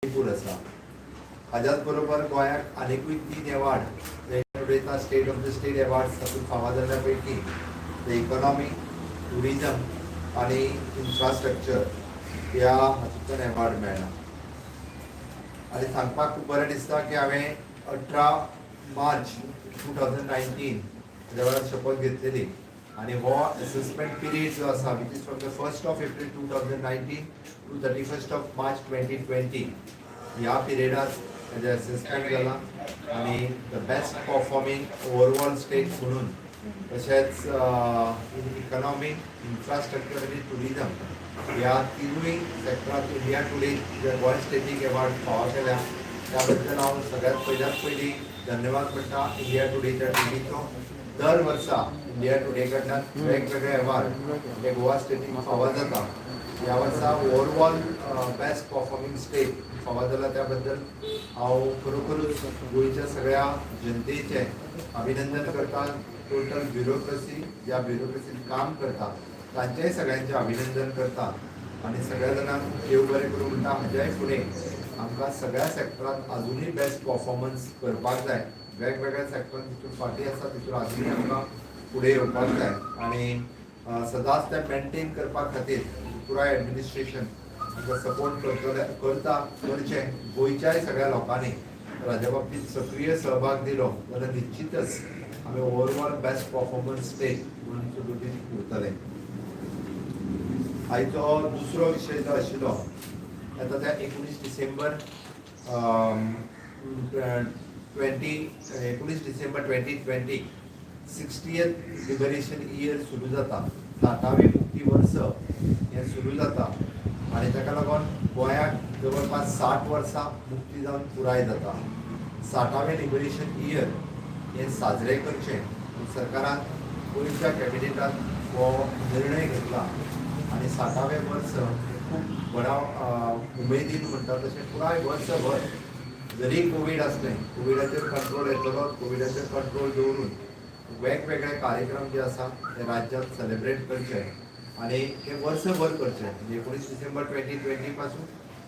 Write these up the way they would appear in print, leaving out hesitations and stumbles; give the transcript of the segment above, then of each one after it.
मणिपूर आसा. हाज्याच बरोबर गोंयाक आनिकूय तीन एवार्ड उलयता, State of the State award तातूंत फावो जाल्ल्या पैकी the economy, tourism आनी इन्फ्रास्ट्रक्चर ह्या हातूंतल्यान एवार्ड मेळ्ळा. आनी सांगपाक खूब बरें दिसता की हांवें 18 मार्च 2019 त्या वेळार शपथ घेतलेली आनी हो एसेसमेंट पिरियड जो आसा, which is from the 1st of April 2019 to 31st of March 2020, ह्या पिरियडात हेजें एसेसमेंट जाला आनी the best performing overall state म्हणून, तशेंच इन इकॉनॉमी, इन्फ्रास्ट्रक्चर आनी टुरिजम ह्या तिनूय सेक्टरात इंडिया टुडे जे गोंय स्टेटीक एवॉर्ड फावो केल्या, त्या बद्दल हांव सगळ्यात पयल्यात पयलीं धन्यवाद म्हणटा इंडिया टुडेच्या टिमीचो. दर वर्सा इंडिया टुडे कडल्यान वेगवेगळे एवॉर्ड हे गोवा स्टेटीक फावो जाता. ह्या वर्सा ओवरऑल बेस्ट परफॉर्मिंग स्टेट फावो जाला, त्या बद्दल हांव खरोखरूच गोंयच्या सगळ्या जनतेचें अभिनंदन करता. टोटल ब्युरोक्रसी, ज्या ब्युरोक्रसीन काम करता, तांचेय सगळ्यांचें अभिनंदन करता आनी सगळ्या जाणांक देव बरें करूं म्हणटा. हाज्याय फुडें आमकां सगळ्या सेक्टरांत अजुनूय बेस्ट परफॉर्मन्स करपाक जाय. वेगवेगळ्या सेक्टरांत जितून फाटीं आसा, तितून अजुनूय आमकां फुडें येवपाक जाय आनी सदांच तें मेंटेन करपा खातीर पुराय एडमिनिस्ट्रेशन आमकां सपोर्ट करतले, करता, करचें. गोंयच्याय सगळ्या लोकांनी हाज्या बाबतींत सक्रीय सहभाग दिलो जाल्यार निश्चितच आमी ओवरऑल बेस्ट परफॉर्मन्स स्टेट म्हणून सुद्दां उरतले. आयचो दुसरो विशय जो आशिल्लो, आतां त्या 19 डिसेंबर 2020 60th liberation year सुरू जाता. 60वें मुक्ती वर्स हें सुरू जाता आनी ताका लागून गोंयाक जवळपास 60 वर्सां मुक्ती जावन पुराय जाता. 60वें लिबरेशन इयर हें साजरें करचें सरकारान पयरच्या कॅबिनेटान हो निर्णय घेतला आनी 60वें वर्स हें खूब व्हडा उमेदीन म्हणटा तशें पुराय वर्सभर जरी कोवीड आसलें, कोविडाचेर कंट्रोल येतलो, कोविडाचेर कंट्रोल दवरून वेगवेगळे कार्यक्रम जे आसा ते राज्यात सेलिब्रेट करचे आनी ते वर्सभर करचे, म्हणजे 19 डिसेंबर 2020 पासून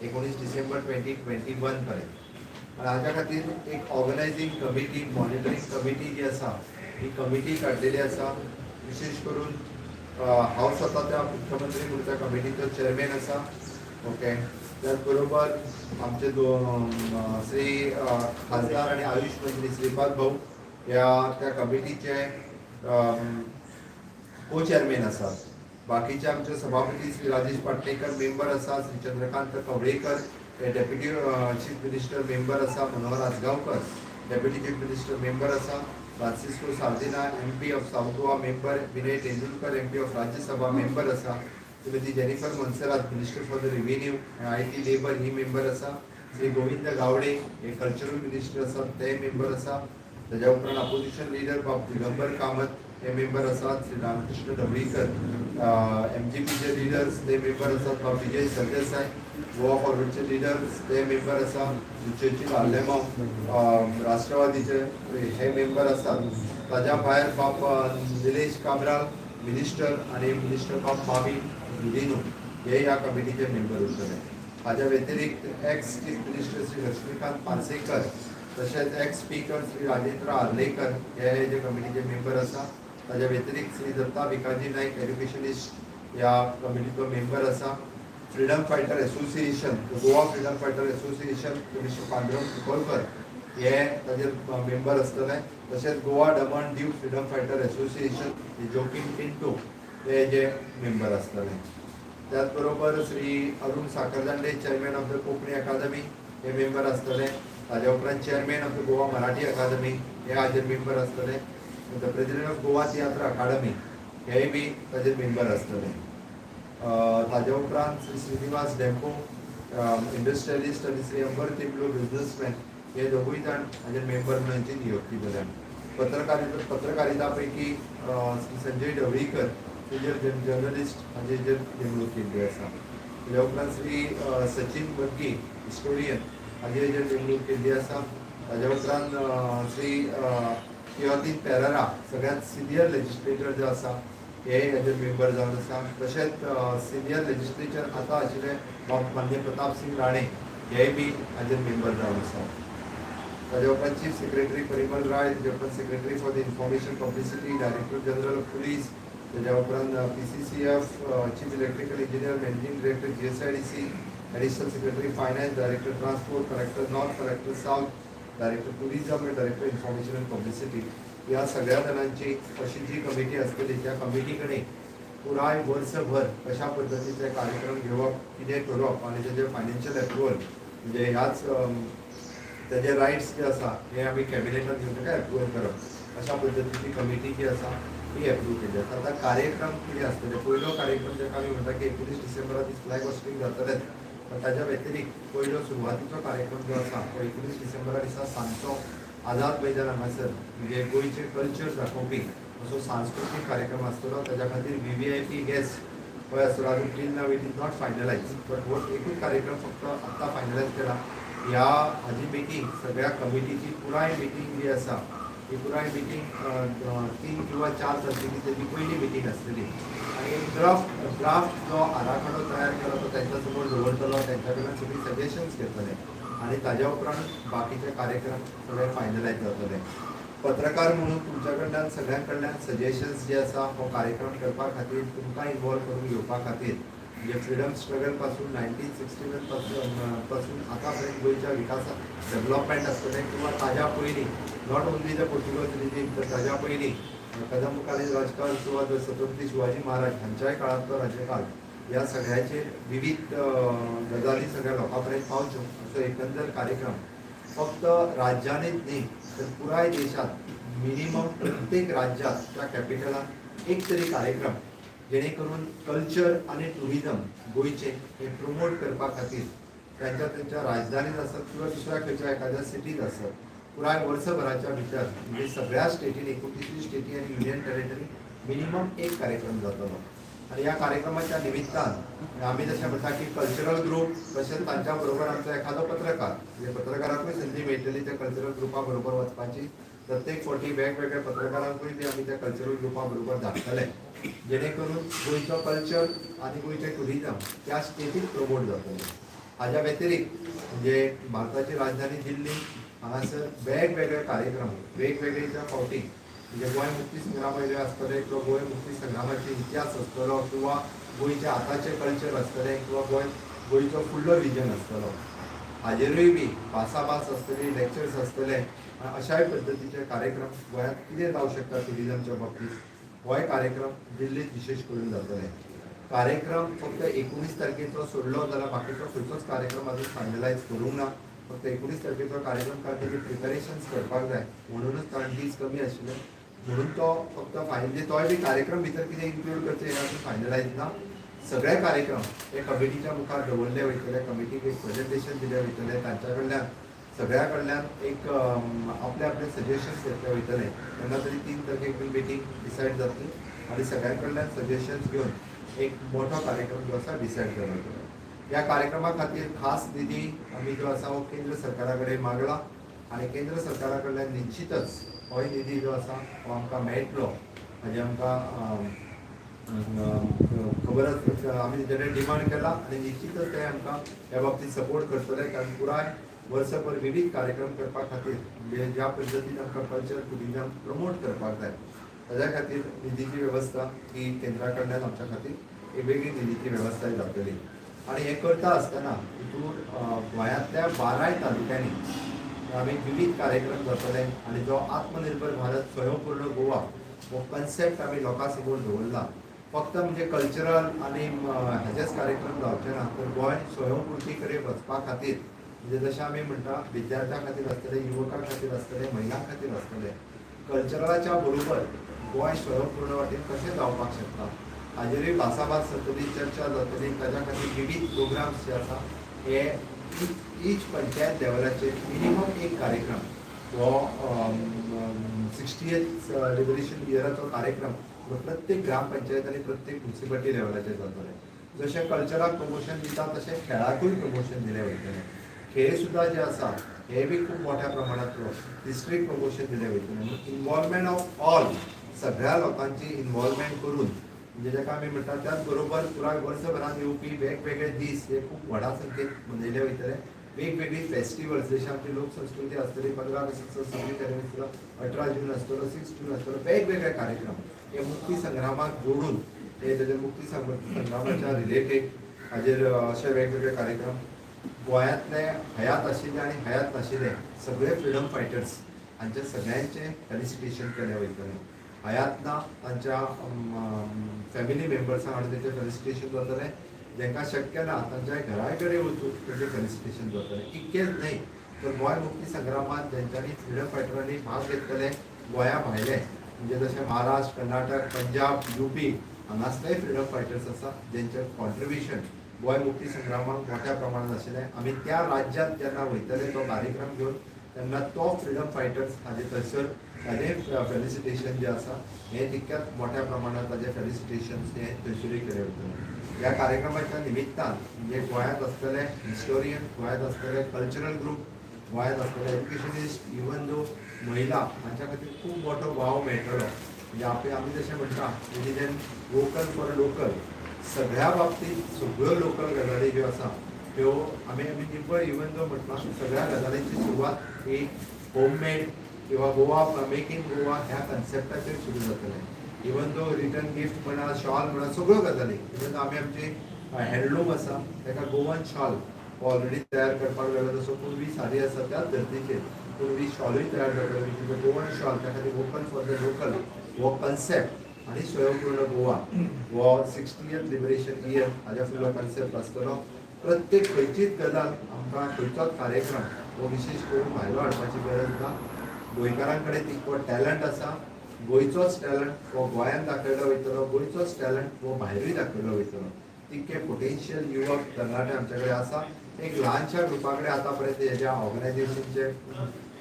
19 डिसेंबर 2021 पर्यंत. आनी हाज्या खातीर एक ऑर्गनायझींग कमिटी, मॉनिटरींग कमिटी जी आसा, ही कमिटी काडलेली आसा. विशेश करून हांव स्वता त्या मुख्यमंत्री म्हणून त्या कमिटीचो चेअरमॅन आसा, ओके. त्याच बरोबर आमचे दोन श्री खासदार आणि आयुष मंत्री श्रीपाद भाऊ ह्या त्या कमिटीचे को चेअरमॅन आसात. बाकीचे आमचे सभापती श्री राजेश पाटणेकर मेंबर आसा, श्री चंद्रकांत कवळेकर हे डेप्युटी चीफ मिनिस्टर मेंबर आसा, Manohar Ajgaonkar deputy chief minister member आसा, Francisco Sardinha, MP of South Goa member, Vinay Tendulkar, MP of Rajya Sabha member आसा, श्रीमती Jennifer Monserrate, Minister for the Revenue, IT, Labour he member आसा, श्री गोविंद गावडे हे cultural minister आसात, ते member आसा. ताज्या उपरांत opposition leader बाब दिगंबर कामत हे मेंबर आसात, श्री रामकृष्ण ढवळीकर, एमजीपीचे लिडर्स ते मेंबर आसात, बाब विजय सरदेसाय, गोवा फॉरवर्डचे लिडर्स ते मेंबर आसा, चर्चिल आलेमाव, राष्ट्रवादीचे हे मेंबर आसात. ताज्या भायर बाब निलेश काब्राल मिनिस्टर आनी मिनिस्टर बाब माविन गुदिन्हो हे ह्या कमिटीचे मेंबर उरतले. हाज्या व्यतिरिक्त ex chief minister Shri Laxmikant Parsekar, तशेंच एक्स स्पीकर श्री राजेंद्र आर्लेकर हे जे कमिटीचे मेंबर आसा. ताज्या व्यतिरिक्त श्री दत्ता भिकाजी नाईक, एज्युकेशनिस्ट, ह्या कमिटीचो मेंबर आसा. Freedom fighter association, Goa freedom fighter association, mister Pandurang Kunkalkar हे ताजेर मेंबर आसतले. तशेंच Goa Daman Diu freedom fighter association, Joaquim Pinto हे जे मेंबर आसतले. त्याच बरोबर Shri Arun Sakhardande, Chairman of the Konkani Academy, हे मेंबर आसतले. ताज्या उपरांत Chairman of the Goa Marathi Academy हे हाजेर मेंबर आसतले. The President of Goa Tiatr Academy हेय बी ताजेर मेंबर आसतले. ताज्या उपरांत श्री श्रीनिवास डेम्पो, इंडस्ट्रियलिस्ट, आनी श्री अंबर तिंबलो, बिझनेसमॅन, हे दोगूय जाण हाजेर मेंबर म्हणून हांची नियुक्ती जाल्या. पत्रकारिता पत्रकारिता पैकी श्री संजय ढवळीकर, सिनियर जर्नलिस्ट, हाजेर नेमणूक केल्ली आसा. ताज्या उपरांत श्री सचिन बग्गी, हिस्टोरियन, हाजेर नेमणूक केल्ली आसा. ताज्या उपरांत श्री तियोतीन पेरेरा, सगळ्यात सिनियर लेजिस्लेटर जे आसा, हे हेजे मेंबर जावन आसा. तशेंच सिनियर लेजिस्लेचर आतां आशिल्ले बाब मान्य प्रताप सिंग राणे हेय बी हाजेर मेंबर जावन आसा. ताज्या उपरांत चीफ सेक्रेटरी परिमल राय, ताज्या उपरांत Secretary for the Information Publicity, Director General of Police, ताज्या उपरांत PCCF, Chief Electrical Engineer, Managing Director GSIDC, Additional Secretary Finance, Director Transport, Collector North, Collector South, Director Tourism आनी डायरेक्टर इन्फॉर्मेशन अँड पब्लिसिटी. ह्या सगळ्या जाणांची अशी जी committee आसतली, त्या कमिटी कडेन पुराय वर्सभर कशा पद्दतीचे कार्यक्रम घेवप, कितें करप आनी तेजे फायनान्शियल एप्रुवल, म्हणजे ह्याच तेजे रायट्स जे आसा हे आमी कॅबिनेटान घेवन ताका एप्रुवल करप, अशा पद्दतीची कमिटी जी आसा ती एप्रूव केली आसा. आतां कार्यक्रम कितें आसतले? पयलो कार्यक्रम जाका आमी म्हणटा की 19 डिसेंबरा दीस फ्लॅग होस्टिंग जातलेच, पण ताज्या व्यतिरिक्त पयलो सुरवातीचो कार्यक्रम जो आसा तो 19 डिसेंबरा दिसा सांजचो आझाद मैदान हांगासर, म्हणजे गोंयचें कल्चर दाखोवपी असो सांस्कृतीक कार्यक्रम आसतलो. ताज्या खातीर व्हीव्हीआयपी गेस्ट खंय आसतलो अजून till now it is not finalize, but हो एकूच कार्यक्रम फक्त आत्तां फायनलायज केला. ह्या हाजी मिटींग, सगळ्या कमिटीची पुराय मिटींग जी आसा, ही पुराय मिटींग 3 किंवा 4 तारखेची तेजी पयली मिटींग आसतली आनी एक ड्राफ्ट जो आराखडो तयार केला तो तांच्या समोर दवरतलो, तांच्या कडल्यान सगळीं सजेशन्स घेतले आनी ताज्या उपरांत बाकीचे कार्यक्रम सगळे फायनलायज जातले. पत्रकार म्हणून तुमच्या कडल्यान, सगळ्यां कडल्यान सजेशन्स जे आसा, हो कार्यक्रम करपा खातीर तुमकां इन्वॉल्व करून घेवपा खातीर, म्हणजे फ्रिडम स्ट्रगल पासून, 1961 पासून आतां पर्यंत गोंयच्या विकासात डेव्हलपमेंट आसतलें किंवा ताज्या पयलीं not only the Portuguese regime, तर ताज्या पयलीं कदंबकालीन राजकारण किंवा छत्रपती शिवाजी महाराज हांच्याय काळांतलो राज्यकाल, ह्या सगळ्याचेर विविध गजाली सगळ्या लोकां पर्यंत पावच्यो असो एकंदर कार्यक्रम फक्त राज्यांनीच न्ही तर पुराय देशात मिनिमम प्रत्येक राज्यात त्या कॅपिटलात एक तरी कार्यक्रम, जेणे करून कल्चर आनी टुरिझम गोंयचें हें प्रमोट करपा खातीर त्यांच्या त्यांच्या राजधानीत आसत किंवा दुसऱ्या खंयच्या एखाद्या सिटीत आसत, पुराय वर्सभराच्या भितर म्हणजे सगळ्या स्टेटीन, 29 स्टेटी आनी युनियन टेरिटरी मिनिमम एक कार्यक्रम जातलो. आनी ह्या कार्यक्रमाच्या निमित्तान आमी जशें म्हणटा की कल्चरल ग्रूप, तशेंच तांच्या बरोबर आमचो एखादो पत्रकार, म्हणजे पत्रकारांकूय संदी मेळटली त्या कल्चरल ग्रुपा बरोबर वचपाची. प्रत्येक फावटी वेगवेगळ्या पत्रकारांकूय बी आमी त्या कल्चरल ग्रुपा बरोबर धाडटले, जेणे करून गोंयचो कल्चर आनी गोंयचें टुरिझम त्या स्टेटीत प्रमोट जातलें. हाज्या व्यतिरिक्त म्हणजे भारताची राजधानी दिल्ली हांगासर वेगवेगळे कार्यक्रम वेगवेगळ्या फावटी, म्हणजे गोंय मुक्ती संग्राम वयले आसतले किंवा गोंय मुक्ती संग्रामाचे इतिहास आसतलो किंवा गोंयचें आतांचें कल्चर आसतलें किंवा गोंयचो फुडलो विजन आसतलो, हाजेरूय बी भासाभास आसतली, लेक्चर्स आसतले आनी अशाय पद्दतीचे कार्यक्रम गोंयांत कितें जावं शकता टुरिजमच्या बाबतीत, होय कार्यक्रम दिल्लीत विशेश करून जातले. कार्यक्रम फक्त 19 तारखेचो सोडलो जाल्यार बाकीचो खंयचोच कार्यक्रम अजून फायनलायज करूंक ना. फक्त 19 तारखेचो कार्यक्रम, कारण तेजी प्रिपेरेशन्स करपाक जाय म्हणूनच, कारण दीस कमी आशिल्ले म्हणून तो फक्त फायनल. तोय बी कार्यक्रम भितर कितें इन्क्लूड करचें हें अजून फायनलायज ना. सगळे कार्यक्रम हे कमिटीच्या मुखार दवरले वयतले, कमिटीक एक प्रेजेंटेशन दिले वयतले, तांच्या कडल्यान सगळ्या कडल्यान एक आपले आपले सजेशन्स घेतले वयतले. तेन्ना तरी 3 तारखेक मिटींग डिसायड जातली आनी सगळ्यां कडल्यान सजेशन्स घेवन एक मोठो कार्यक्रम जो आसा डिसायड केलो वयतलो. ह्या कार्यक्रमा खातीर खास निधी आमी जो आसा हो केंद्र सरकारा कडेन मागला आनी केंद्र सरकारा कडल्यान निश्चितच होय निधी जो आसा हो आमकां मेळटलो हाजें आमकां अम, अम, खबर आसा. आमी तेजे कडेन डिमांड केला आनी निश्चितच ते आमकां ह्या बाबतीत सपोर्ट करतले, कारण पुराय वर्सभर विविध कार्यक्रम करपा खातीर, म्हणजे ज्या पद्दतीन आमकां कल्चर टुरिजम प्रमोट करपाक जाय, ताज्या खातीर निधीची वेवस्था ही केंद्रा कडल्यान आमच्या खातीर एक वेगळी निधीची वेवस्था जातली. आनी हें करता आसतना हितून गोंयांतल्या 12 तालुक्यांनी आमी विविध कार्यक्रम जातले आनी जो आत्मनिर्भर भारत, स्वयंपूर्ण गोवा हो कन्सेप्ट आमी लोकां समोर दवरला, फक्त म्हणजे कल्चरल आनी हाजेच कार्यक्रम जावचे ना, तर गोंय स्वयंपूर्ती कडेन वचपा खातीर, म्हणजे जशें आमी म्हणटा, विद्यार्थ्यां खातीर आसतले, युवकां खातीर आसतले, महिलां खातीर आसतले, कल्चरलाच्या बरोबर गोंय स्वयंपूर्ण वाटेन कशें जावपाक शकता हाजेरूय भासाभास जातली, चर्चा जातली. ताज्या खातीर विविध प्रोग्राम्स जे आसा हे इच पंचायत लेवलाचेर मिनिमम एक कार्यक्रम, हो 60th liberation इयराचो कार्यक्रम हो प्रत्येक ग्रामपंचायत आनी प्रत्येक म्युनिसिपालिटी लेवलाचेर जातले. जशें कल्चराक प्रमोशन दिता तशें खेळाकूय प्रमोशन दिलें वयतलें. खेळ सुद्दां जे आसा हे बी खूब मोठ्या प्रमाणात डिस्ट्रिक्ट प्रमोशन दिलें वयतलें. म्हणून इन्वॉल्वमेंट ऑफ ऑल, सगळ्या लोकांची इन्वॉल्वमेंट करून, म्हणजे जाका आमी म्हणटा, त्याच बरोबर पुराय वर्सभरान येवपी वेगवेगळे दीस हे खूब व्हडा संख्येन मनयले वयतले. वेगवेगळी फेस्टिवल्स, जशी आमची लोकसंस्कृती आसतली, 15 ऑगस्ट, 26 जानेवारी आसतलो, 18 जून आसतलो, 6 जून आसतलो, वेगवेगळे कार्यक्रम हे मुक्ती संग्रामाक जोडून, हे तेजे मुक्ती संग्रामाच्या रिलेटेड हाजेर अशे वेगवेगळे कार्यक्रम. गोंयांतले हयात आशिल्ले आनी हयात नाशिल्ले सगळे फ्रिडम फायटर्स हांचे सगळ्यांचे फेलिसिटेशन केलें वयतलें. हयात ना तांच्या फॅमिली मेंबर्सां हाडून तेचें फेलिसिटेशन जातलें. जांकां शक्य ना तांच्या घरा कडेन वचून तेचें फेलिसिटेशन जातलें. इतकेंच न्हय तर गोंय मुक्ती संग्रामात जेंच्यांनी फ्रिडम फायटरांनी भाग घेतलेले गोंया भायले, म्हणजे जशें महाराष्ट्र, कर्नाटक, पंजाब, युपी हांगासरलेय फ्रिडम फायटर्स आसा, जेंचें कॉन्ट्रिब्युशन गोंय मुक्ती संग्रामाक मोठ्या प्रमाणात आशिल्लें, आमी त्या राज्यांत जेन्ना वयतले तो कार्यक्रम घेवन तेन्ना तो फ्रिडम फायटर्स हाजे थंयसर ताजें फेलिसिटेशन जें आसा हें तितक्याच मोठ्या प्रमाणात ताजें फेलिसिटेशन हें थंयसरूय केलें वयतलें. ह्या कार्यक्रमाच्या निमित्तान म्हणजे गोंयांत आसतले हिस्टोरियन, गोंयांत आसतले कल्चरल ग्रूप, गोंयांत आसतले एज्युकेशनिस्ट, इवन दो महिला, हांच्या खातीर खूब मोठो वाव मेळटलो. म्हणजे आपले आमी जशें म्हणटा, it is an vocal for local. सगळ्या बाबतीत सगळ्यो लोकल गजाली ज्यो आसा त्यो आमी निव्वळ इवन दो म्हटलां, सगळ्या गजालींची सुरवात ही होममेड किंवा गोवा, मेक इन गोवा ह्या कन्सेप्टाचेर सुरू जातलें. इवन दो रिटर्न गिफ्ट म्हणा, शॉल म्हणा, सगळ्यो गजाली, इवन आमी आमची हँडलूम आसा ताका गोवन शॉल ऑलरेडी तयार करपाक लागला. जसो कुणबी साडी आसा, त्याच धर्तीचेर कुणबी शॉलूय तयार जातलो, which is a Goan shawl. त्या खातीर वोकल फॉर the local हो कन्सेप्ट आनी स्वयंपूर्ण गोवा हो 60th liberation year हाज्या फुडलो कन्सेप्ट आसतलो. प्रत्येक खंयचीच गजाल, आमकां खंयचोच कार्यक्रम हो विशेश करून भायलो हाडपाची गरज ना. गोंयकारां कडेन तितको टॅलंट आसा. गोंयचोच टॅलंट हो गोंयांत दाखयलो वयतलो, गोंयचोच टॅलंट हो भायरूय दाखयलो वयतलो. तितके पोटेन्शियल युवक तरणाटे आमचे कडेन आसा. एक ल्हानशा ग्रुपा कडेन आतां पर्यंत हेज्या ऑर्गनायझेशनचे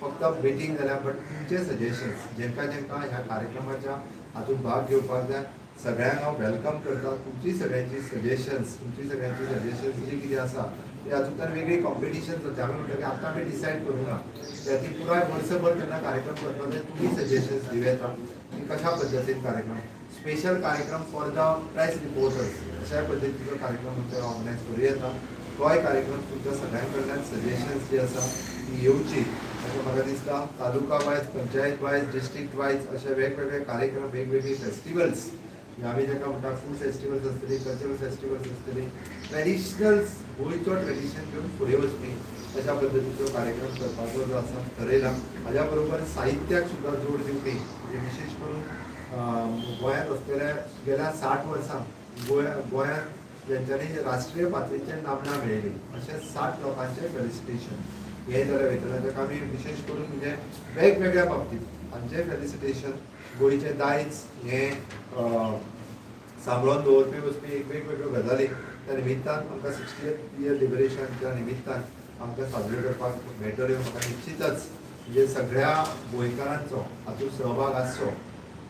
फक्त मिटींग जाल्या, बट तुमचे सजेशन्स, जेंकां जेंकां ह्या कार्यक्रमाच्या हातूंत भाग घेवपाक जाय, सगळ्यांक हांव welcome करता. तुमची सगळ्यांची सजेशन्स, तुमची सगळ्यांची सजेशन्स जी कितें आसा ती हातूंतल्यान वेगळी कॉम्पिटिशन जाता. आमी म्हणटा की आतां आमी डिसायड करूं ना, त्या ती पुराय वर्सभर जेन्ना कार्यक्रम करता ते तुमी सजेशन्स दिवं येता की कशा पद्दतीन कार्यक्रम, स्पेशल कार्यक्रम फॉर the press reporters, अशा पद्दतीचो कार्यक्रम आमच्या ऑर्गनायज करूं येता. तोय कार्यक्रम तुमच्या सगळ्यां कडल्यान सजेशन्स जी आसा ती येवची अशें म्हाका दिसता. Taluka wise, panchayat wise, district wise अशे वेगवेगळे कार्यक्रम, वेगवेगळी फेस्टिवल्स, आमी ताका म्हणटा, फूड फेस्टिवल्स आसतली, कल्चरल फेस्टिवल्स आसतली, ट्रेडिशनल गोंयचो ट्रेडिशन घेवन फुडें वचपी अशा पद्दतीचो कार्यक्रम करपाचो जो आसा ठरयला. हाज्या बरोबर साहित्याक सुद्दां जोड दिवपी, म्हणजे विशेश करून गोंयांत आसतल्या गेल्या 60 वर्सां गोंयांत जेंच्यांनी राष्ट्रीय पातळीचेर नामना मेळयली अशे 60 लोकांचे फेलिसिटेशन हे जालें वयतलें. ताका आमी विशेश करून म्हणजे वेगवेगळ्या बाबतींत हांचें फेलिसिटेशन, गोंयचें दायज हें सांबाळून दवरपी वचपी एक वेगवेगळ्यो गजाली त्या निमित्तान आमकां 60th year लिबरेशनच्या निमित्तान आमकां साजरो करपाक मेळटल्यो. म्हाका निश्चितच म्हणजे सगळ्या गोंयकारांचो हातूंत सहभाग आसचो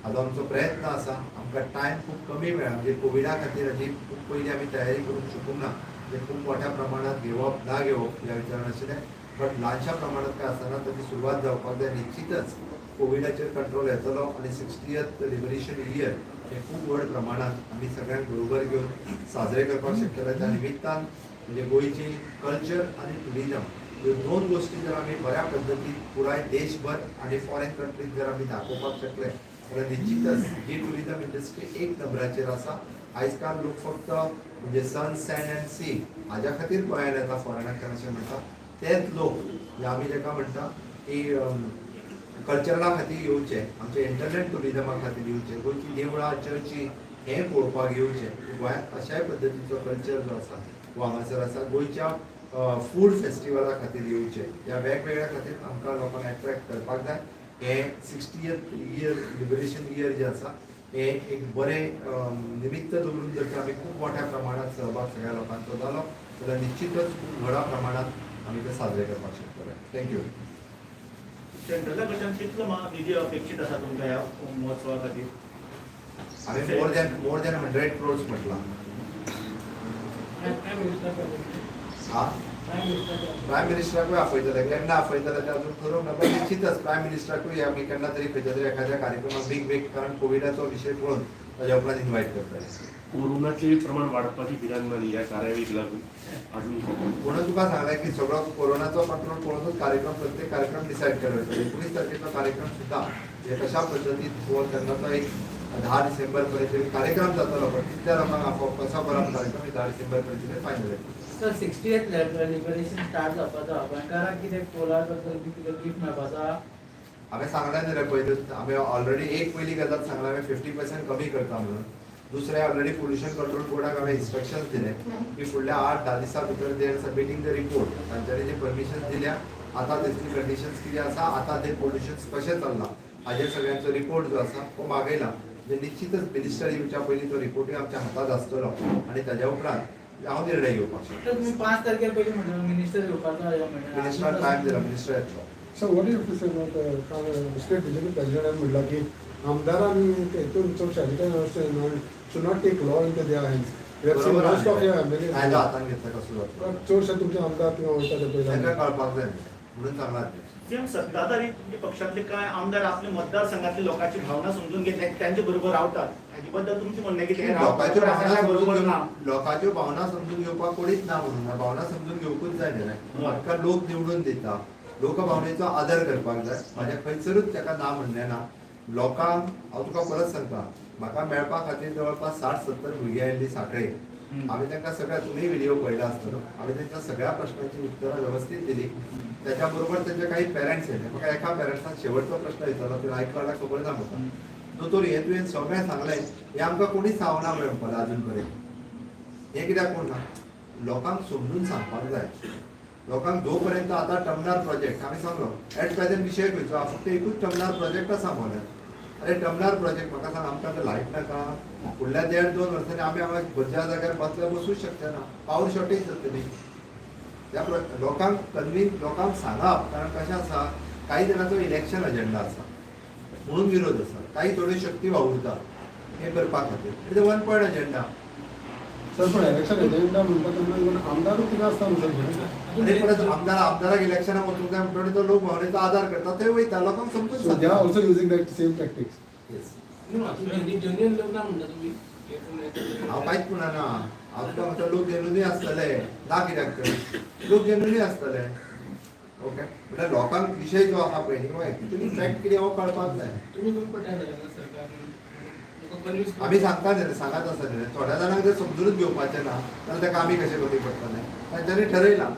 हाजो आमचो प्रयत्न आसा. आमकां टायम खूब कमी मेळ्ळा, म्हणजे कोविडा खातीर हाजी खूब पयलीं आमी तयारी करूंक शकूंक ना. म्हणजे खूब मोठ्या प्रमाणात घेवप ना घेवप ह्या विचारान आशिल्लें, बट ल्हानशा प्रमाणात काय आसतना ताची सुरवात जावपाक जाय. निश्चितच कोविडाचेर कंट्रोल येतलो आनी 60th liberation year हे खूब व्हड प्रमाणात आमी सगळ्यांक बरोबर घेवन साजरे करपाक शकतले. त्या निमित्तान म्हणजे गोंयची कल्चर आनी ट्युरिजम ह्यो दोन गोश्टी जर आमी बऱ्या पद्दतीन पुराय देशभर आनी फॉरेन कंट्रीज जर आमी दाखोवपाक शकले जाल्यार निश्चितच ही ट्युरिजम इंडस्ट्री एक नंबराचेर आसा. आयज काल लोक फक्त म्हणजे सन, सँड अँड सी हाज्या खातीर गोंयांत येता फॉरेनांतल्यान अशें म्हणटा. तेच लोक म्हणजे आमी ताका म्हणटा की कल्चरला खातीर येवचे, आमच्या इंटरनेट ट्युरिजमा खातीर येवचे, गोंयची देवळां, चर्ची हें पळोवपाक येवचे. गोंयांत अशाय पद्दतीचो कल्चर जो आसा तो हांगासर आसा. गोंयच्या फूड फेस्टिवला खातीर येवचे. ह्या वेगवेगळ्या खातीर आमकां लोकांक एट्रॅक्ट करपाक जाय. हें 60th year liberation year जें आसा हें एक बरें निमित्त दवरून जर तर आमी खूब मोठ्या प्रमाणात सहभाग सगळ्या लोकांचो जालो जाल्यार निश्चितच खूब व्हडा प्रमाणात आमी ते साजरे करपाक शकतले. Thank you. सेंट्रला कडच्यान कितलो निधी अपेक्षीत आसा तुमकां ह्या महोत्सवा खातीर? आमी more than 100 crores म्हटलां. हा. प्रायम मिनिस्टराकूय आपयतले. केन्ना आपयतले ते अजून ठरोवंक ना, पण निश्चितच प्रायम मिनिस्टराकूय आमी केन्ना तरी खंयच्या तरी एखाद्या कार्यक्रमाक बेग बेग, कारण कोविडाचो विशय पळोवन ताज्या उपरांत इन्वायट करतले. कोरोनाचे प्रमाण वाडपाची भिरांत मानली ह्या कारवाईक लागून अजून? म्हणून तुका सांगलाय की सगळो कोरोनाचो कंट्रोल पळोवनूच कार्यक्रम, प्रत्येक कार्यक्रम डिसायड केलो वयता. 19 तारखेचो कार्यक्रम सुद्दां हे कशा पद्दतीन पळोवन तेन्ना तो एक 10 डिसेंबर पर्यंत तरी कार्यक्रम जातलो, पण कितल्या लोकांक आपोवप, कसो करप कार्यक्रम, हे 10 डिसेंबर पर्यंत फायनल येतलो. सर, 60th liberation start जावपाचो, गोंयकारांक कितें पोलार बद्दल बी कितें गिफ्ट मेळपाचो आहा? हांवें सांगलें न्ही रे पयलीं, हांवें ऑलरेडी एक पयली गजाल सांगला, हांवें 50% कमी करता म्हणून. दुसरें, ऑलरेडी पोल्युशन कंट्रोल बोर्डाक हांवें इन्स्ट्रक्शन्स दिले की फुडल्या 8-10 दिसां भितर they are submitting the report. तांच्यांनी जे परमिशन दिल्या, आतां तेची कंडिशन्स कितें आसा, आतां ते पोल्युशन कशें चल्लां, हाजेर सगळ्यांचो रिपोर्ट जो आसा तो मागयला. म्हणजे निश्चितच मिनिस्टर येवच्या पयलीं तो रिपोर्टूय आमच्या हातांत आसतलो आनी ताज्या उपरांत हांव निर्णय घेवपाक शकता. तर तुम्ही 5 तारखे पयलीं म्हणलें मिनिस्टर येवपाचो ह्या म्हयन्याक. मिनिस्टरान टायम दिला, मिनिस्टर येतलो. So what do you have to say about state BJP president म्हणला की आमदारांनी हेतून चडशे should not take law into their hands. We have seen बरोबर most of your आहे. MLAs. कायदो हातान घेतला कसो जातलो? चडशे तुमचे आमदार थिंगा वयता ते तांकां पळयता. कळपाक जाय म्हणून सांगला अध्यक्ष. सीएम, सत्ताधारी तुमच्या पक्षातले काय आमदार आपल्या मतदारसंघातल्या लोकांची भावना समजून घेत त्यांच्या बरोबर रावतात, हाचे बद्दल तुमचे म्हणणें कितें? लोकांच्यो भावना समजून बरोबर ना? लोकांच्यो भावना समजून घेवपाक कोणीच ना म्हणून ना. भावना समजून घेवकूच जाय न्ही रे. म्हाका लोक निवडून दिता, लोकभावनेचो आदर करपाक जाय. म्हाज्या खंयसरूच ताका ना म्हणणें ना. लोकांक हांव तुका परत सांगता, म्हाका मेळपा खातीर जवळपास 60-70 भुरगीं आयिल्लीं सांखळे. आमी तांकां सगळ्या, तुमी व्हिडिओ पळयला आसतलो, आमी तांच्या सगळ्या प्रश्नांची उत्तरां व्यवस्थीत दिली. त्याच्या बरोबर तांचे काही पेरंट्स येयले. म्हाका एका पेरंट्सान शेवटचो प्रश्न विचारलो, तुवें आयकलो जाल्यार खबर ना म्हाका, दोतोर हें तुवें सगळें सांगलें, हें आमकां कोणीच सांगना मरे म्हणपाक अजून पर्यंत, हें कित्याक कोण ना? लोकांक समजून सांगपाक जाय. लोकांक जो पर्यंत आतां टर्मिनल प्रोजेक्ट आमी सांगलो, एट प्रेझेंट विशय खंयचो आहा? फक्त एकूच टर्मिनल प्रोजेक्ट आसा मोल्यान. अरे, टर्मिनल प्रोजेक्ट म्हाका सांग, आमकां आतां लायट नाका? फुडल्या 1.5-2 वर्सांनी आमी हांगा खंयच्या जाग्यार बसल्यार बसूंक शकचे ना, पावर शॉर्टेज जातली. त्या लोकांक कन्विन्स, लोकांक सांगप, कारण कशें आसा, काही जाणांचो इलेक्शन अजेंडा आसा म्हणून विरोध आसा, काही थोड्यो शक्ती वावुरता हें करपा खातीर. It is a one point agenda. Sir, पण इलेक्शन एजेंडा म्हणटा तेन्ना इवन आमदारूच थिंगा आसता न्हू सर? आनी परत आमदाराक इलेक्शनाक वचूंक जाय म्हणटकीर तो लोक भावनेचो आदार करता, ते वयता. लोकांक समजून So they are सांगता. also using that same tactics. Yes. Genuine लोक ना म्हणटा तुम्ही? हांव कांयच म्हणना. हांव तुका म्हणटा, लोक जेन्युनूय आसतले ना, कित्याक तर लोक जेन्युनूय आसतले. ओके, म्हळ्यार लोकांक विशय जो आहा पळय न्ही, एक्चुअली फॅक्ट कितें हो कळपाक जाय. तुम्ही कोण पटाय ना सरकार लोक कन्विन्स आमी सांगता न्ही रे, सांगत आसा न्ही रे. थोड्या जाणांक जर समजुनूच घेवपाचें ना जाल्यार ताका आमी कशें कमी पडटलें? तांच्यांनी ठरयलां,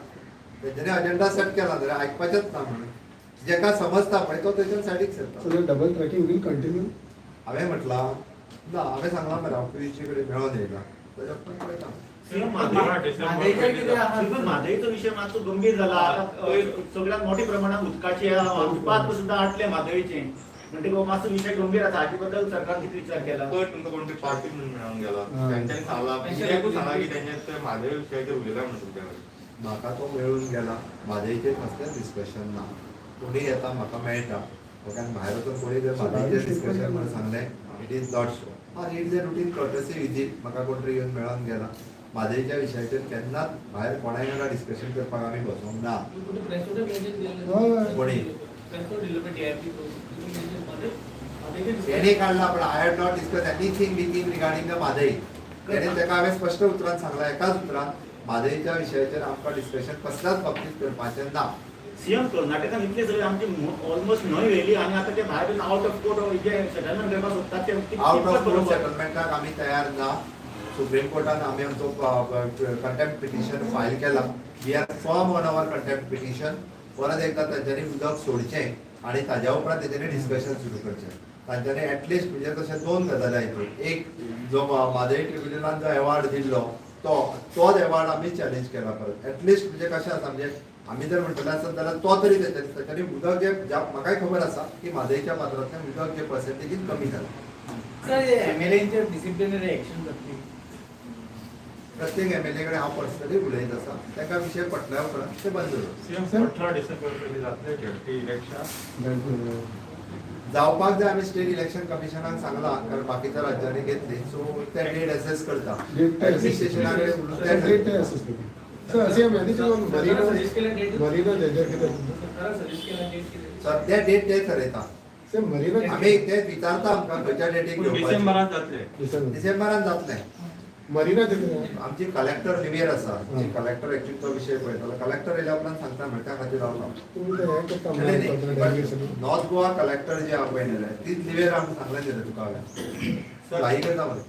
तेंच्यांनी अजेंडा सेट केला जाल्यार आयकपाचेंच ना म्हणून. जेका समजता पळय तो तेच्या सायडीक सरता. So the double tracking will continue. हांवें म्हटलां ना, हांवें सांगलां मरे, हांव पियुषी कडेन मेळोन येयला, ताच्या उपरांत पळयता. सीएम, म्हादयचेर कितें आहा? म्हादयचो विशय मातसो गंभीर जाला आता. सगळ्यात मोठ्या प्रमाणात उदकाची पात्र सुद्धा आटले म्हादयचे, म्हणटकीर हो मातसो विशय गंभीर आसा. हाचे बद्दल सरकारान कितें विचार केला? पयर तुमकां कोण तरी पार्टी म्हणून मेळोन गेला, हा. तेंच्यांनी सांगला, कित्याकूच सांगला की तेंच्या ते म्हादय विशयाचेर उलयला म्हणून तुमच्या कडेन. म्हाका तो मेळून गेला, म्हादयचेर कसलेंच डिस्कशन ना. कोणी येता म्हाका मेळटा, ओके, आनी भायर वचून कोणी जर म्हादयचेर डिस्कशन म्हणून सांगलें, it is not so. हा, it is a routine courtesy visit. म्हाका कोण तरी येवन मेळोन गेला. म्हादयच्या विशयाचेर केन्नाच भायर कोणाय वांगडा डिस्कशन करपाक आमी बसोंक ना. कुठे प्रेस नोट मेन्शन हय. कोणी? प्रेस नोट दिलं पण डीआरपी मेन्शन. तेणे काडला, पण I have not discuss anything with him regarding the Mhadei. तेणे ताका हांवें स्पश्ट उतरान सांगलां, एकाच उतरान, म्हादयच्या विशयाचेर आमकां डिस्कशन कसल्याच बाबतींत करपाचें ना. सीएम, कर्नाटकान इतले सगळे आमची ऑलमोस्ट न्हंय व्हेली आनी आता ते भायर out of court J settlement करपाक सोदतात ते आउट ऑफ कितपत कोर्ट बरोबर? सेटलमेंटाक आमी तयार ना. सुप्रीम कोर्टान आमी आमचो कंटेम्प्ट पिटिशन फायल केला. We are firm on our contempt petition. परत एकदा तांच्यांनी उदक सोडचें आनी ताज्या उपरांत तेंच्यांनी डिस्कशन सुरू करचें. तांच्यांनी एटलिस्ट म्हणजे तशें दोन गजाली हितून. एक, जो म्हादय ट्रिब्युनलान जो एवॉर्ड दिल्लो, तो तोच एवॉर्ड आमी चॅलेंज केला परत. एटलिस्ट म्हणजे कशें आसा, म्हणजे आमी जर म्हणटले आसत जाल्यार तो तरी तेंच्यांनी उदक जे म्हाकाय खबर आसा की म्हादयच्या पात्रांतल्यान उदक जे पर्सेंटेजीन कमी जालां. सर, एमएलएंचेर डिसिप्लिनरी एक्शन जातली? प्रत्येक एमएलए कडेन हांव पर्सनली उलयत आसा. ताका विशय पटल्या उपरांत ते बंद जाता. सीएम, 18 डिसेंबर पयलीं जातलें झेडपी इलेक्शन? That will, जावपाक जाय. आमी स्टेट इलेक्शन कमिशनाक सांगलां, कारण बाकीच्या राज्यांनी घेतली, सो ते डेट एसेस करता. Date ते ऍडमिनिस्ट्रेशना कडेन उलोवन Date ते ते assess करता. Sir, अशें मॅनेजर मरिना सजेस्ट केल्या डेट मरिना तेजेर कितें सरकारान सजेस्ट केल्या डेट कितें? सध्या डेट ते थरयता. सर, मरिना आमी ते विचारता आमकां खंयच्या डेटीक पूण घेवपाचें. डिसेंबरात जातले. डिसेंबर डिसेंबरान जातलें. मरिना कितें? आमची कलेक्टर लिव्हेर आसा. कलेक्टर एक्चुअली तो विशय पळयतालो. कलेक्टर येयल्या उपरांत सांगता म्हळ्यार त्या खातीर रावला. तुमी ते हें करता. नाही, नाही, पण नॉर्थ गोवा कलेक्टर जे आहा पळय न्ही, तीच लिव्हेर आमकां सांगलें न्ही रे तुका हांवें. घाई करता मरे.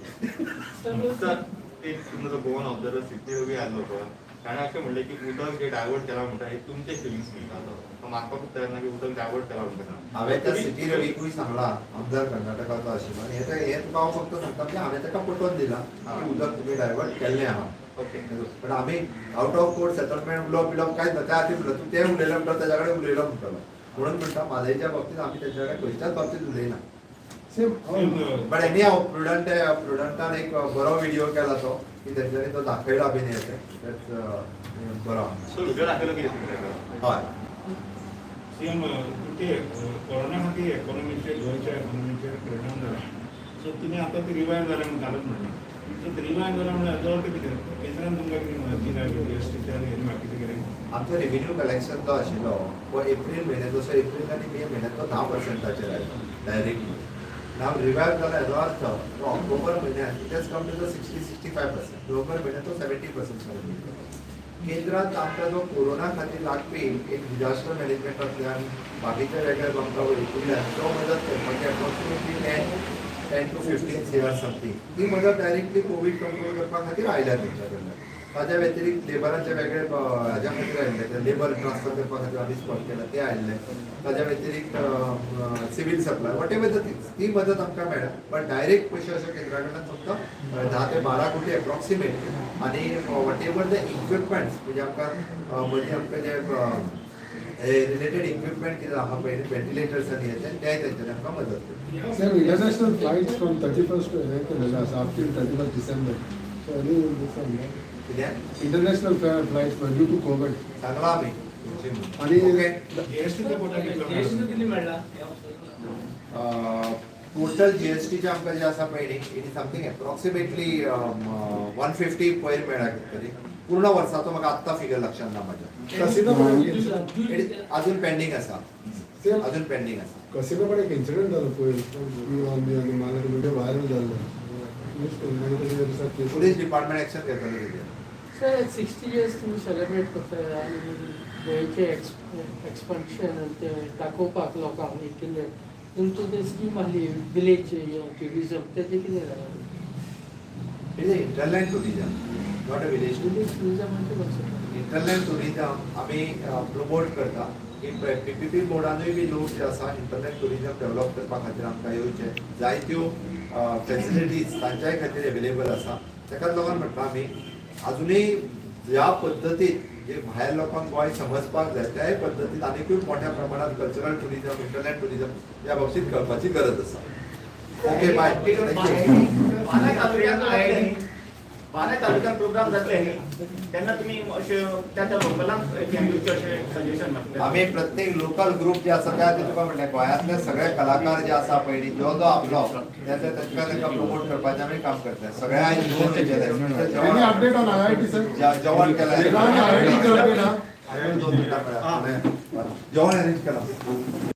सर, ते तुमचो गोवन ऑब्जर्वर सिडनी रवी आयलो पळय, ताणें अशें म्हणलें की उदक जे डायवर्ट केलां म्हणटा हे तुमचे फिलिंग्स म्हणटा. तो मानपाकूच तयार ना की उदक डायवर्ट केलां म्हणटा. हांवें त्या सिटी रवीकूय सांगलां, आमदार कर्नाटकाचो आशिल्लो, आनी हे तुका हांव फक्त सांगता की हांवें ताका पटोवन दिलां की उदक तुमी डायवर्ट केल्लें आहा. पण आमी आउट ऑफ कोर्ट सेटलमेंट उलोवप बिलोवप कांयच ना. त्या खातीर म्हणलं तूं तें उलयलें म्हणटा, तेज्या कडेन उलयलो म्हणटलो. म्हणून म्हणटा, म्हादयच्या बाबतींत आमी तेज्या कडेन खंयच्याच बाबतींत उलयना. सेम. बट एनी हांव प्रुडंटान एक बरो व्हिडिओ केला तो की तेंच्यांनी तो दाखयला बीन हें तें. That's बरो. सो व्हिडिओ दाखयलो कितें तुमी ताका? हय. सीएम, ते कोरोना खातीर इकॉनॉमीचेर, गोंयच्या इकॉनॉमीचेर परिणाम जाला. सो तुमी आतां ते रिवायव जालें म्हूण कालच म्हणलें. सो ते रिवायव जालें म्हणल्यार हाजो अर्थ कितें? केंद्रान तुमकां कितें मदत दिल्या जीएसटीच्या आनी बाकीचें कितें? आमचो रेव्हेन्यू कलेक्शन जो आशिल्लो तो एप्रील म्हयन्यात, जसो एप्रील आनी मे म्हयन्यात तो 10 पर्संटाचेर आयलो डायरेक्टली. नाव रिवायव जाला हेजो अर्थ तो ऑक्टोबर म्हयन्यात it has come to the 60-65%. नोव्हेंबर म्हयन्यात तो 70% मेरेन वयतलो. केंद्रात आमकां जो कोरोना खातीर लागपी एक डिजास्टर मॅनेजमेंटांतल्यान बाकीच्या वेगळ्या आमकां वयल्यान तो मदत करपाची approximately 10 to 15 CR something, ती मदत डायरेक्टली कोवीड कंट्रोल करपा खातीर आयल्या तेंच्या कडल्यान. ताज्या व्यतिरिक्त लेबराचे वेगळे हाज्या खातीर आयिल्ले, ते लेबर ट्रान्सफर करपा खातीर आमी स्पॉट केला ते आयिल्ले. ताज्या व्यतिरिक्त civil supply, whatever the things, ती मदत आमकां मेळ्ळ्या. पण डायरेक्ट पयशे अशे केंद्रा कडल्यान फक्त 10 ते 12 कोटी एप्रॉक्सिमेट आनी what ever the equipments, म्हणजे आमकां मदीं आमकां जे रिलेटेड इक्विपमेंट कितें आहा पळय, व्हेंटिलेटर्स आनी हे ते तेंच्यांनी आमकां मदत केली. Sir, international flights from 31st हें केलेलें आसा, up till 31 December. So any कितें? International flights due to Covid. सांगलां आमी तुमची म्हणून. आणि ओके. जीएसटीचे कोटा कितलो जीएसटी मेळ्ळो? कितली मेळ्ळा ह्या वर्साक? टोटल जीएसटीचे आमकां जे आसा पळय न्ही, it is something approximately 150 पयर मेळ्ळा कितें तरी पूर्ण वर्साचो. म्हाका आत्तां फिगर लक्षात ना म्हाज्या. कसिनो It is अजून पेंडींग आसा. सेम. अजून पेंडींग आसा. कसिनो कडेन एक इन्सिडंट जालो पयर ऑन the मागीर व्हिडिओ व्हायरल जाल्लो. मागीर तेजेर दिसा केस. पुलीस डिपार्टमेंट एक्शन घेतले तेजेर. सर, 60 इयर्स तुमी सेलिब्रेट करताय आनी गोंयचें एक्सपान्शन आनी तें दाखोवपाक लोकांक एक केल्लें. तुमचो ते स्कीम आहली विलेज ट्युरिजम, तेजें कितें जालां? It is hinterland tourism, not a village. Village ट्युरिजमाचें concept. Hinterland tourism आमी प्रमोट करता की पीपीपी मोडानूय बी लोक जे आसा हिंटरलँड ट्युरिजम डेव्हलप करपा खातीर आमकां येवचे. जायत्यो फॅसिलिटीज तांच्याय खातीर एवेलेबल आसा. ताकाच लागून म्हणटा, आमी अजुनूय ज्या पद्दतीन जे भायर लोकांक गोंय समजपाक जाय, त्याय पद्दतीन आनिकूय मोठ्या प्रमाणात कल्चरल ट्युरिजम, हिंटरलँड ट्युरिजम ह्या बाबतीत करपाची गरज आसा. Okay, bye, thank you. बारा तालुक्यात आयले न्ही, बारा तालुक्यात प्रोग्राम जातले न्ही, तेन्ना तुमी अशें त्या त्या लोकलांक दिवचें अशें सजेशन मागता. आमी प्रत्येक लोकल ग्रुप जे आसा त्या खातीर तुका म्हणलें, गोंयांतले सगळे कलाकार जे आसा पळय न्ही, जो जो आपलो तांकां तांकां प्रमोट करपाचें आमी काम करतले. सगळे आयज घेवन येयले. Any update on IIT, sir? जेवण केलें. आयआयटीचे अपडेट हा? 2 मिनटां मेळ्ळा. जेवण अरेंज केलां.